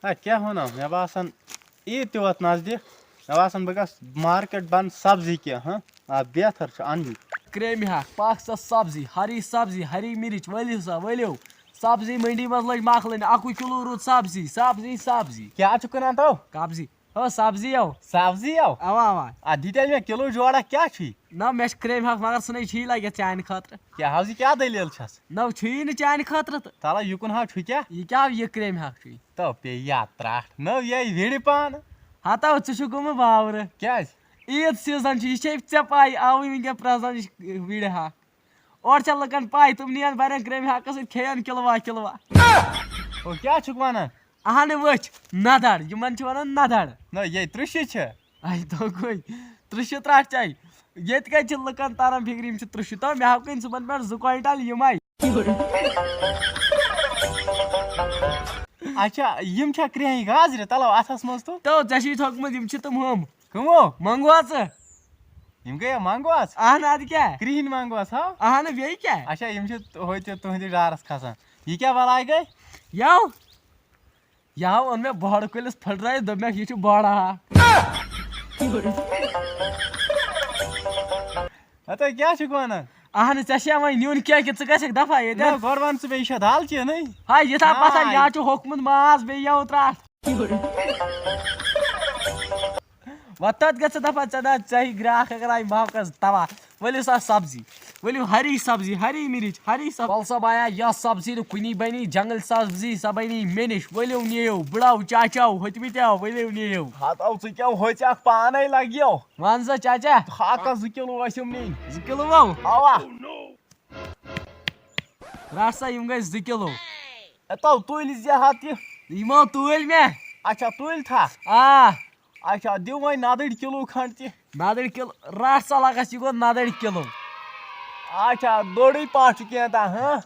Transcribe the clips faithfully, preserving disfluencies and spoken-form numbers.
ہے، کیٛاہ وَنو؟ مےٚ باسان، عیٖد تہِ وٲژ نزدیٖک۔ مےٚ باسان، بہٕ گژھٕ مارکیٹ، بہٕ اَنہٕ سبزی کینٛہہ، ہاں؟ آ، بیتھر چھُ اَننٕے۔ کرٛیمہِ ہاکھ، پاکستان سبزی، ہری سبزی، ہری مرچ، ؤلِو سا، ؤلِو۔ سبزی منڈی منٛز لٔج مۄکلٕنۍ، اَکُے کِلوٗ روٗد سبزی، سبزی، سبزی۔ کیٛاہ چھُ کٕنان تو؟ کبزی۔ ہو، سبزی یو۔ سبزی یو؟ اوا، اوا۔ آ، دِ تیٚلہِ مےٚ کِلوٗ جوڑا، کیٛاہ چھُے؟ نہ، مےٚ چھِ کرٛیمہِ ہاکھ، مگر سُہ نَے چھُیی لَگِتھ چانہِ خٲطرٕ۔ کیٛاہ حظ، یہِ کیٛاہ دٔلیٖل چھَس؟ نہ، چھُیی نہٕ چانہِ خٲطرٕ تہٕ۔ تَلہ، یہِ کُن ہاو چھُ کیٛاہ؟ یہِ کیٛاہ، یہِ کرٛیمہِ ہاکھ چھُے؟ تو پیٚیہِ یاد ترٛٹھ۔ نٔو یے وِڑِ پانہٕ۔ ہتو، ژٕ چھُکھ گوٚمُت باورٕ۔ کیٛازِ؟ عیٖد سیٖزن چھُ، یہِ چھے ژےٚ پَے، آوٕے وٕنکٮ۪ن پرٛزناونٕچ وِڑِ ہاکھ۔ اورٕ چھےٚ لُکن پَے، تِم نِیَن بَرٮ۪ن کرٛیمہِ ہاکس سۭتۍ، کھیٚیَن کِلوا کِلوا۔ او، کیٛاہ چھُکھ وَنان؟ اہنہِ وٕچھ، ندٕر، یِمن چھِ وَنان ندٕر۔ نہ، یے ترٛشہِ چھےٚ۔ اَے دوٚپُے، ترٛشہِ ترٛٹھ چاے۔ ییٚتہِ کَتہِ چھِ لُکَن تَران فِکرِ، یِم چھِ ترٛشہِ؟ تو مےٚ ہاو کٔنۍ صُبحن پٮ۪ٹھ زٕ کوینٹل یِمَے۔ اچھا، یِم چھا کرٛیٚہنۍ گازرِ تَلو اَتھَس منٛز تہٕ؟ تو ژےٚ چھُے تھوٚکمُت، یِم چھِ تِم ہُم۔ کٕمو؟ منٛگوژٕ۔ یِم گٔیے منٛگوژ؟ اہن، اَدٕ کیٛاہ؟ کرٛہِنۍ منٛگوژ، ہا؟ اہن، بیٚیہِ کیٛاہ؟ اچھا، یِم چھِ ہوٚتہِ تُہٕنٛدِس ڈارَس کھسان۔ یہِ کیٛاہ بلاے گٔے؟ یَو۔ یہِ ہا اوٚن مےٚ بۄہڑٕ کُلِس پھٕٹرٲوِتھ، دوٚپ مےٚ، یہِ چھُ بۄہڑٕ ہاکھ۔ ہتا، کیٛاہ چھُکھ وَنان؟ اہن، ژےٚ چھےٚ وۄنۍ نیُن کینٛہہ کہِ ژٕ گژھکھ دفعہ ییٚتہِ؟ نہ، گۄڈٕ وَن ژٕ مےٚ، یہِ چھا دالچیٖنٕے؟ ہاے، یہِ تھاو پَتھَر، ہاے۔ یہِ ہا چھُ ہوٚکھمُت ماز، بیٚیہِ یَوٕ ترٛٹھ۔ وۄنۍ تَتھ گژھِ دَپان، ژےٚ نہ ژےٚ ہی گرٛاکھ اگر آیہِ محبتَس تَوا۔ ؤلِو سا سبزی، ؤلِو ہری سبزی، ہری مرچ، ہری سبزی۔ وَل سا بایا، یۄس سبزی نہٕ کُنی بَنی، جنٛگل سبزی، سۄ بَنی مےٚ نِش۔ ؤلِو نِیِو، بٕڑَو چاچاو، ہوٚتمٕتیو، ؤلِو نِیِو۔ ہَتو ژٕ کیٛاہ ہوٚژٮ۪کھ پانَے لَگیو؟ وَن سا چاچا۔ ہاکَس زٕ کِلوٗ ٲسِم نِنۍ۔ زٕ کِلوٗ وَو؟ اَوا۔ رَٹ سا، یِم گٔے زٕ کِلوٗ۔ اے تو تُلۍ زِ ہَتھ یہِ۔ یِمو تُلۍ مےٚ۔ اچھا، تُلۍ تھا؟ آ۔ اچھا، دِو وۄنۍ نَدٕرۍ کِلوٗ کھنٛڈ تہِ۔ نَدٕرۍ کِلوٗ، رَٹ سا لَگَس، یہِ گوٚو نَدٕرۍ کِلوٗ۔ اچھا، دوٚرٕے پَہہ چھُ کینٛہہ تام، ہاں؟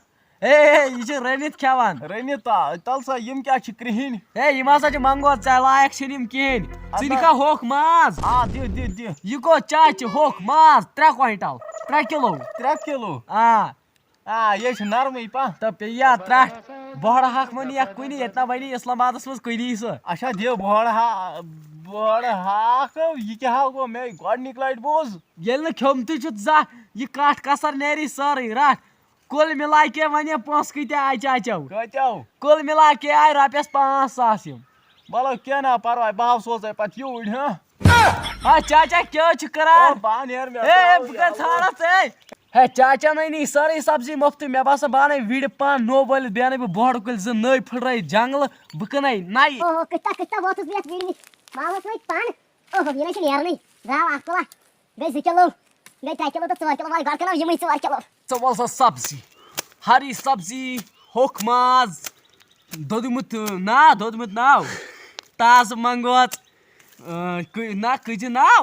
ہے، ہے، یہِ چھِ رٔنِتھ کھٮ۪وان۔ رٔنِتھ تا، تَل سا، یِم کیٛاہ چھِ کرٛہِنۍ؟ ہے، یِم ہسا چھِ منٛگوژ، ژےٚ لایق چھِنہٕ یِم کِہیٖنۍ۔ ژٕ اَدٕ نِکھا ہوٚکھ ماز۔ آ، دِ، دِ، دِ۔ یہِ گوٚو چاچہِ ہوٚکھ ماز، ترٛےٚ کوینٹل، ترٛےٚ کِلوٗ۔ ترٛےٚ کِلوٗ؟ آ۔ آ، یے چھُ نرمٕے پہن۔ تہٕ پیٚیہِ یا ترٛٹھ، بۄہڑٕ ہاکھ مہ نِیَکھ کُنہِ، ییٚتہِ نہ بَنی اسلام آبادس منٛز کُنی سُہ۔ اچھا، دِ بۄہڑٕ ہا-، بۄہڑٕ ہاکھ، یہِ کیٛاہ ہا گوٚو؟ مےٚ گۄڈٕنِکۍ لٹہِ بوٗز۔ ییٚلہِ نہٕ کھیوٚمتُے چھُتھ زانٛہہ، یہِ کَٹھ کَسر نیری سٲرٕے۔ رَٹھ، کُل مِلا کے وَنے پونٛسہٕ کۭتیٛاہ آیہِ چاچو؟ کۭتیٛاہ؟ کُل مِلا کے آیہِ رۄپیَس پانٛژھ ساس یِم۔ وَلہٕ کینٛہہ نہ پَرواے، بہٕ ہاو سوزَے پَتہٕ یوٗرۍ، ہاں؟ ہا چاچا، کیٛاہ حظ چھُ کران؟ او، بہٕ ہا نیرٕ، مےٚ ہے، ہے، ترٛاوُن بہٕ کَتہِ یَلہٕ۔ ژھانٛڈَتھ، ہے؟ ہے چاچا، نَے نی سٲرٕے سبزی مُفتٕے، مےٚ باسان بہٕ اَنَے وِڑِ پانہٕ نوٚو بٔلِتھ، بیٚیہِ اَنَے بہٕ بۄہڑٕ کُلۍ زٕ نٔوۍ پھٕٹرٲیِتھ جنٛگلہٕ، بہٕ کٕنَے نَیہِ۔ اوہو، کۭتیٛاہ، کۭتیٛاہ ووتُس بہٕ یَتھ وِڑِ نِش؟ بہٕ ہا ووتُس وۄنۍ پانہٕ۔ اوہو، یہِ نَے چھُ نیرنٕے۔ درٛاو اَکھ کُلہ، گٔے زٕ کِلوٗ، گٔے ترٛےٚ کِلوٗ تہٕ ژور کِلوٗ، وَلہٕ گۄڈٕ کٕنو یِمَے ژور کِلوٗ۔ ژٕ وَل سا سبزی، ہری سبزی، ہوٚکھ ماز، دوٚدمُت، نا، دوٚدمُت ناو، تازٕ منٛگوژ، آ، کٔ-، نا، کٔجہِ ناو۔